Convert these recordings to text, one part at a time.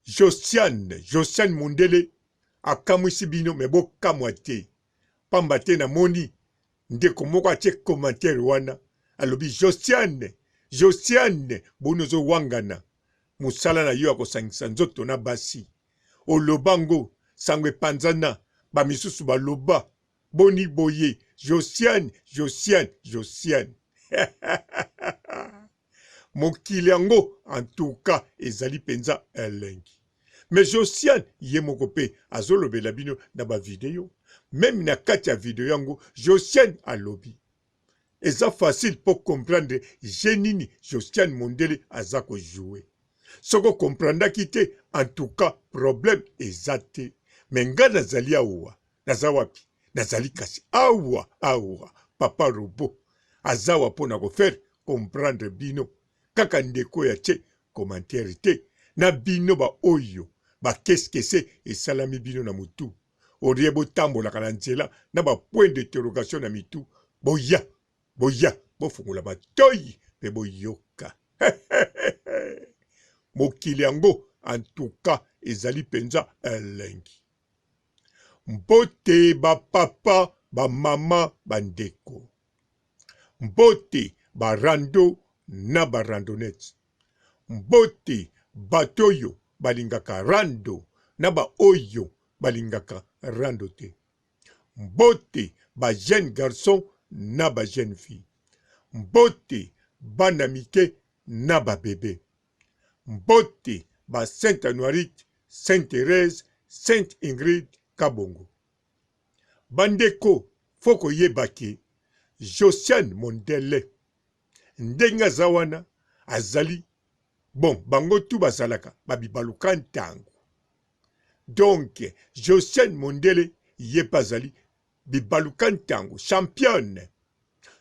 Josiane, Josiane Mundele akamwisi bino mais bokamwa te pamba te namoni ndeko moko atie commentaire wana alobi Josiane, Josiane boni ozowangana mosala na yo ya kosangisa nzoto na basi oloba ngo sango epanzana ba misusu baloba boni boye Josiane, Josiane, Josiane Mokili yango en tout cas ezali penza elengi. Mais Josiane ye moko pe azolobela bino na ba video. Meme na kati ya video yango Josiane alobi. Eza facile po comprendre jeu nini Josiane Mondele aza ko jouer. Soki o comprendaki te en tout cas problème eza te. Mais nga nazali awa Naza wapi? Nazali kasi awa awa papa robot aza awa pona ko faire comprendre bino kaka ndeko oyo atie commentaire te na bino ba oyo ba keskese esalami bino na mutu olie botambolaka na nzela na ba point d'interrogation na mitu boya boya bofungola matoyi pe boyoka mokili yango en tout cas ezali penza elengi. Mbote ba papa, ba mama, ba ndeko. Mbote ba rando na ba randonnettes. Mbote bato oyo balingaka rando na ba oyo balingaka rando te. Mbote ba jeunes garçons na ba jeunes filles. Mbote bana mike na ba bebes. Mbote ba Saint Anuarite, Saint Therèse, Sainte Ingrid Kabongo. Ba ndeko faut koyeba ke Josiane Mondele ndenge aza wana azali bon bango tout bazalaka ba bibaluka ntango donc Josiane Mondele ye pe azali bibaluka ntango championne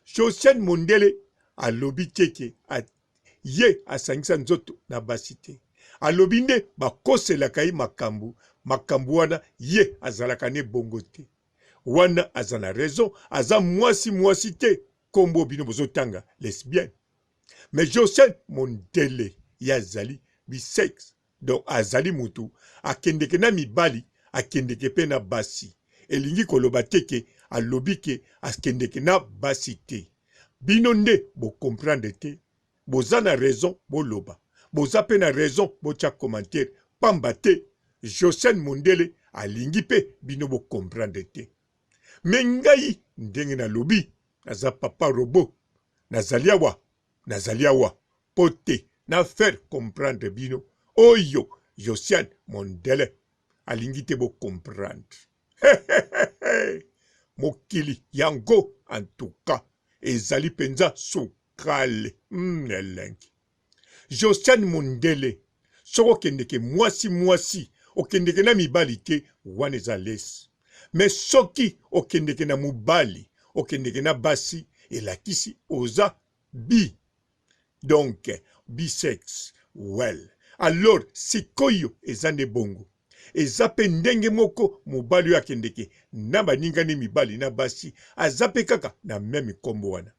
Josiane Mondele alobi te ke ye asangisa nzoto na basi te. Alobi nde bakoselaka ye makambu, makambu wana ye azalaka ne bongo te. Wana aza na raison, aza muasi muasi te kombo bino bozotanga lesbienne. Mais Josiane Mondele ye azali bisex Donc azali mutu akendeke na mibali akendeke pe na basi elingi koloba te ke alobi ke akendeke na basi te bino nde bo comprendre te boza na raison boloba boza pe na raison botia commentaire pamba te Josiane Mondele alingi pe bino bo comprendre te mais ngai ndenge nalobi naza papa robot nazali awa nazali awa po te na faire comprendre bino oyo Josiane mondele alingi te bo comprendre. Mokili yango en tout cas ezali penza sukali elengi. Josiane mondele soki okendeke mwasi mwasi okendeke na mibali te wana eza lesi mais soki okendeke na mobali okendeke na basi elakisi oza bi donc bisex well alors sikoyo eza nde bongo eza pe ndenge moko mobali oyo akendeke na baninga ne mibali na basi aza pe kaka na meme kombo wana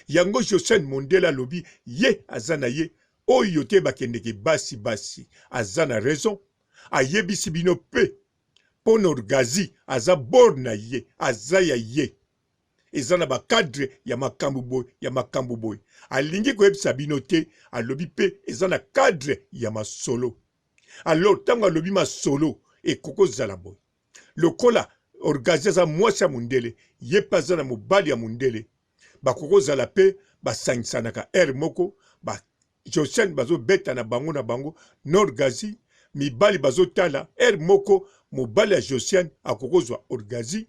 yango Josiane Mondele alobi ye aza na ye oyo te bakendeke basi basi aza na raison ayebisi bino pe pona orgazi aza bord na ye aza ya ye eza na ba cadre ya makambu boye ya makambu boye alingi koyebisa bino te alobi pe eza na cadre ya masolo alors tango alobi masolo ekoki kozala boye lokola orgazi aza mwasi ya mundele ye pe aza na mobali ya mundele bakoki kozala pe basangisanaka heure moko ba Josiane bazo beta na bango na bango n'orgazi mibali bazo tala heure moko mobali ya Josiane akoki kozwa orgazi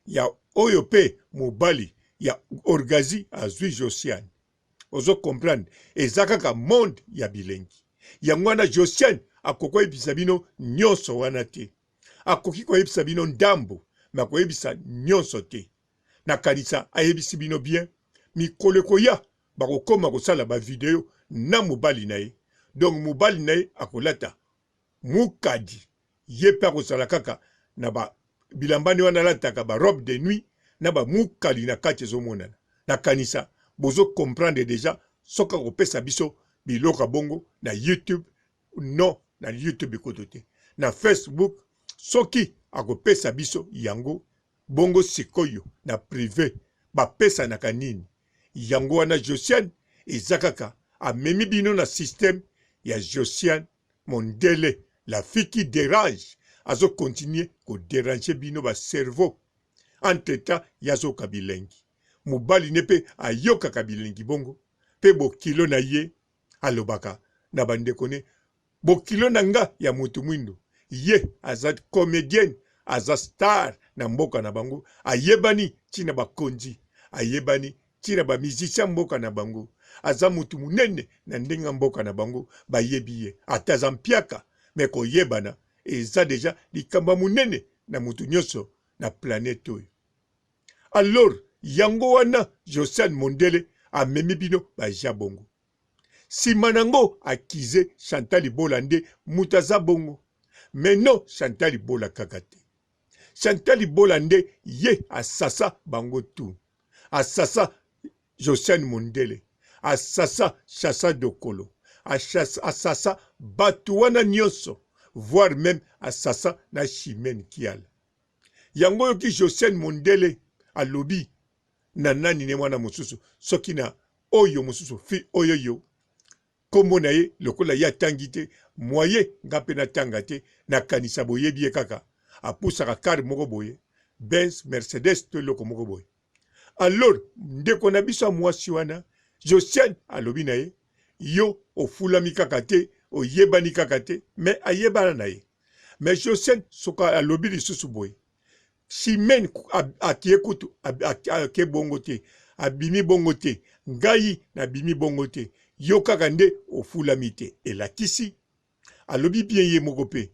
ya oyo pe mobali ya orgazi azwi Josiane ozo comprendre eza kaka monde ya bilengi yango wana Josiane akoki koyebisa bino nyonso wana te akoki koyebisa bino ndambo me akoyebisa nyonso te nakanisa ayebisi bino bien mikolo ekoya bakokoma kosala ba video na mobali na ye donc mobali na ye akolata mukadi ye pe akozala kaka na ba bilamba ne wana alataka ba robe de nuit na ba mukali na kati ezomonana nakanisa bozo comprendre dejà soki akopesa biso biloko ya bongo na YouTube non. na YouTube kutu te, na Facebook soki akopesa biso yango bongo sikoyo na prive bapesanaka nini? Yango wana Josiane eza kaka amemi bino na système ya Josiane mondele la fille qui derange azo continuer ko deranger bino ba cerveau entre temps ye azoyoka bilengi mobali ne pe ayokaka bilengi bongo pe bokilo na ye alobaka na ba ndeko ne bokilo na nga ya mutu mwindu ye aza comedienne aza star na mboka na bango ayebani ti na bakonzi ayebani ti na ba musiciens mboka na bango aza mutu munene na ndenge ya mboka na bango bayebi ye ata aza mpiaka me koyebana eza deja likambo ya munene na mutu nyonso na planète oyo alors yango wana Josiane Mondele amemi bino ba ja bongo sima nango accuse Chantal Bola nde mutu aza bongo mais non Chantal Bola kaka te Chantal Bola nde ye asasa bango tout asasa Josiane Mondele asasa Shasa Dokolo asasa batu wana nionso voir meme asasa na Chimene Kiala yango oyoki Josiane Mondele alobi na nani ne mwana mosusu soki na oyo mosusu fi oyoyo kombo na ye lokola ye atangi te moyen nga pe natanga te nakanisa boyebi ye kaka apusaka car moko boye Benz Mercedes to eloko moko boye alors ndeko na biso ya mwasi wana Josiane alobi na ye yo ofulami kaka te oyebani kaka te mais ayebana na ye mais Josiane soki alobi lisusu boye Chimène akie kutu ake bongo te abimi bongo te ngai nabimi bongo te yo kaka nde ofulami te elakisi alobi bien ye moko pe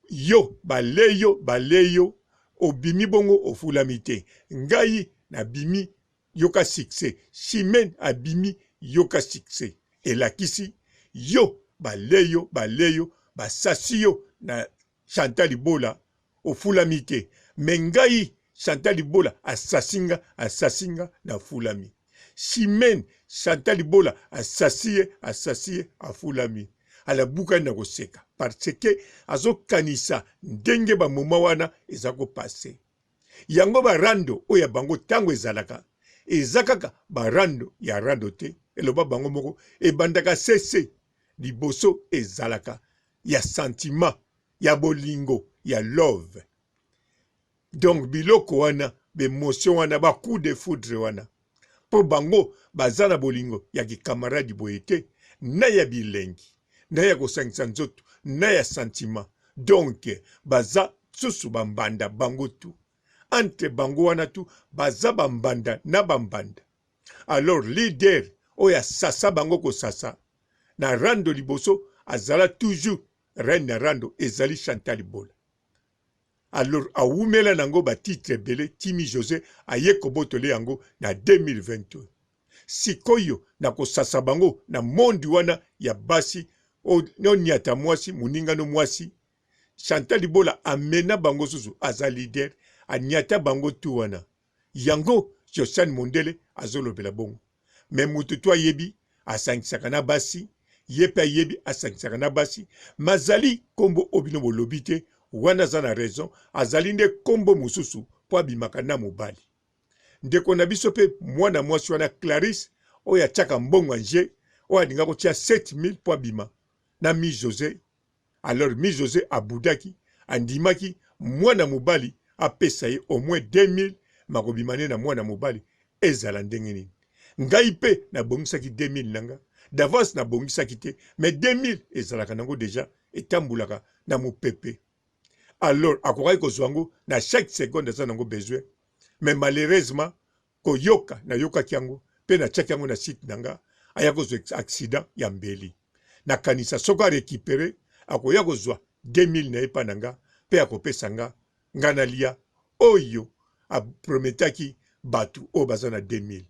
yo bale yo bale yo obimi bongo ofulami te ngai nabimi yoka succès Chimène abimi yoka succès elakisi yo bale yo bale yo basasi yo na Chantal Bola ofulami te mais ngai Chantal Bola asasi nga asasi nga na fulami Chimène Chantal Bola asasi ye asasi ye afulami alabukani na koseka parce que azokanisa ndenge ba moment wana eza ko passe yango ba rando oyo ya bango tango ezalaka eza kaka ba rando ya rando te eloba bango moko ebandaka sese liboso ezalaka ya sentiment ya bolingo ya love donc biloko wana ba emotion wana ba coup de foudre wana po bango baza na bolingo ya kikamaradi boye te na ya bilengi na ya kosangisa nzoto na ya sentiment donc baza susu ba mbanda bango tout entre bango wana tout baza ba mbanda na ba mbanda alors leader oyo asasa bango kosasa na rando liboso azala toujours reine ya rando ezali Chantal Bola alors awumela nango ba titre ebele Timi Jose aye kobotole yango na 2022 sikoyo na kosasa bango na monde wana ya basi oniata mwasi moninga no mwasi Chantal Bola amena bango susu aza leader aniata bango tu wana Yango Josiane Mondele azolobela bongo mais mutu tout ayebi asangisaka na basi ye pe ayebi asangisaka na basi mais azali kombo oyo bino bolobi te wana aza na raison azali nde kombo mosusu po abimaka na mobali ndeko na biso pe mwana mwasi wana Clarisse oyo atiaka mbongo ya nje oyo alinga kotia 7000 po abima na mi Jose Alors mi Jose abudaki, andimaki mwana mobali apesa ye au moins 2000 makobima ne na mwana mobali ezala ndenge nini. Ngai pe nabongisaki 2000 na nga d'avance, nabongisaki te mais 2000 ezalaka nango dejà etambulaka na mupepe. Alors akokaki kozwa yango na chaque seconde aza nango besoin mais malheureusement koyoka nayokaki yango pe natiaki yango na site na nga aya kozwa accident ya mbeli nakanisa soki a recuperer akoya kozwa 2000 na ye epa na nga pe akopesa nga nga nalia oyo a prometaki batu oyo baza na 2000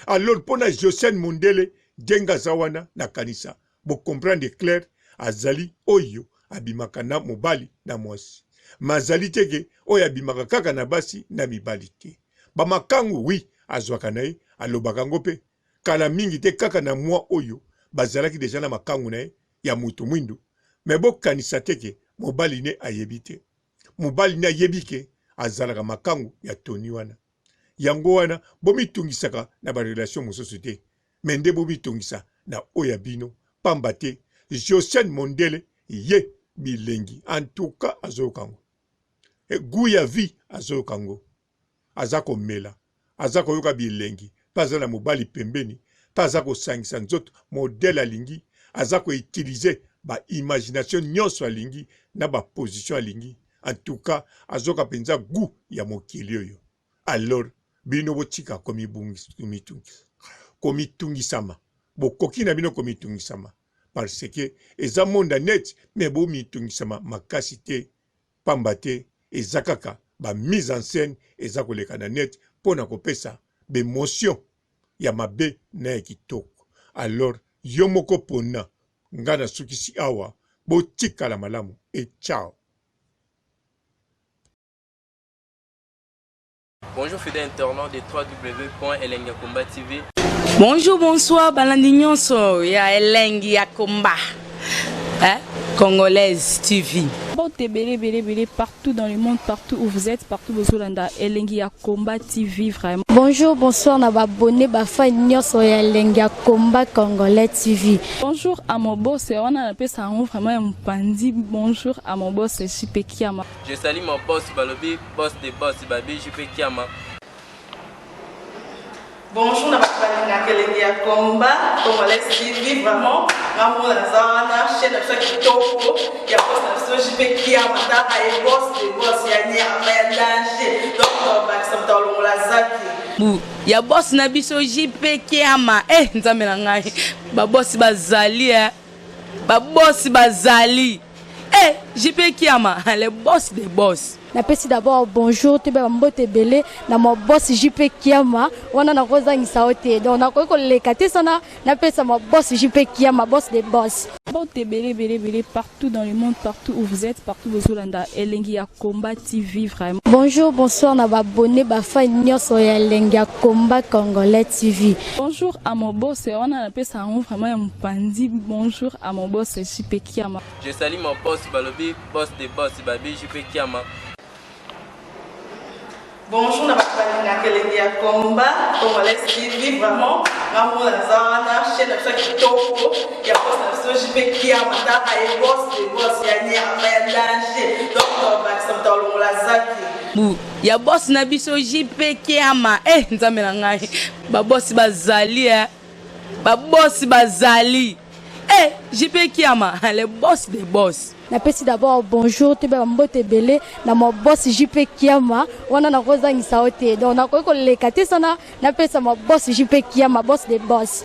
alors pona Josiane Mundele ndenge aza wana nakanisa bo comprendre clair azali oyo abimaka na mobali na mwasi mais azali te ke oyo abimaka kaka na basi na mibali te ba makangu oui azwaka na ye alobaka yango pe kala mingi te kaka na mois oyo bazalaki dejà na makangu na ye ya mutu mwindu. Mais bokanisa te ke mobali ne ayebi te. Mobali ne ayebi ke azalaka makangu ya Tony wana. Yango wana bomitungisaka na ba relation mosusu te. Mais nde bomitungisa na oyo ya bino pamba te Josiane Mondele ye bilengi en tout cas azoyoka yango. Gout ya vie azoyoka yango. Aza komela, aza koyoka bilengi pe aza na mobali pembeni pe aza kosangisa nzoto modèle alingi, aza ko utiliser ba imagination nionso alingi na ba position alingi en tout cas azoka penza gout ya mokili oyo. Alors bino botika komitungisama, bokoki na bino komitungisama parce que eza monde ya net mais bomitungisama makasi te pamba te eza kaka ba mise en scène eza koleka na net pona kopesa b'emotion ya mabe na ya kitoko alors yo moko pona nga nasukisi awa botikala malamu et ciao. Bonjour fidèle internaute de www.elengiyakomba TV. Bonjour, bonsoir, balandi nyonso ya elengi ya komba. Hein? Congolaise TV. Mbote ebele ebele ebele partout dans le monde, partout où vous êtes, partout bozolanda elengi ya combat TV vraiment. Bonjour, bonsoir na ba abonnés ba fans nyonso ya elengi ya combat congolais TV. Bonjour à mon boss, wana napesa yango vraiment ya mopanzi. Bonjour à mon boss JP Kiama. Je salue mon boss balobi boss de boss babi JP Kiama. Bonjour na bato balingaka elengi ya combat congolais TV vraiment nga moko naza wana chaîne na biso ya kitoko ya boss na biso JP Kiama taka ye boss de boss ya nyama ya danger donc bakisa moto alongola zaki bu ya boss na biso JP Kiama eh nzambe na ngai ba boss bazali eh ba boss bazali Eh JP Kiama le boss des boss. Napesi d'abord bonjour toyeba ba mbote ebele na ma boss JP Kiama wana nakozangisa yo te donc nakoki koleka te sana napesa ma boss JP Kiama boss des boss. Mbote ebele ebele ebele partout dans le monde partout où vous êtes partout bozolanda elengi ya combat TV vraiment. Bonjour bonsoir na ba abonnes ba fans nionso ya elengi ya combat congolais TV. Bonjour à mon boss wana napesa yango vraiment ya mopanzi bonjour à mon boss JP Kiama. Je salue mon boss balobi boss de boss babi JP Kiama. Bonjour na bato balingaka elengi ya combat congolais TV vraiment nga moko naza wana chaîne na biso ya kitoko ya boss na biso JP Kiama taka ye boss de boss ya nyama ya danger donc bakisa moto alongola zaki bu ya boss na biso JP Kiama eh nzambe na ngai ba boss bazali eh ba boss bazali Eh JP Kiama le boss des boss. Napesi d'abord bonjour toyeba ba mbote ebele na ma boss JP Kiama wana nakozangisa yo te donc nakoki koleka te sana napesa ma boss JP Kiama boss des boss.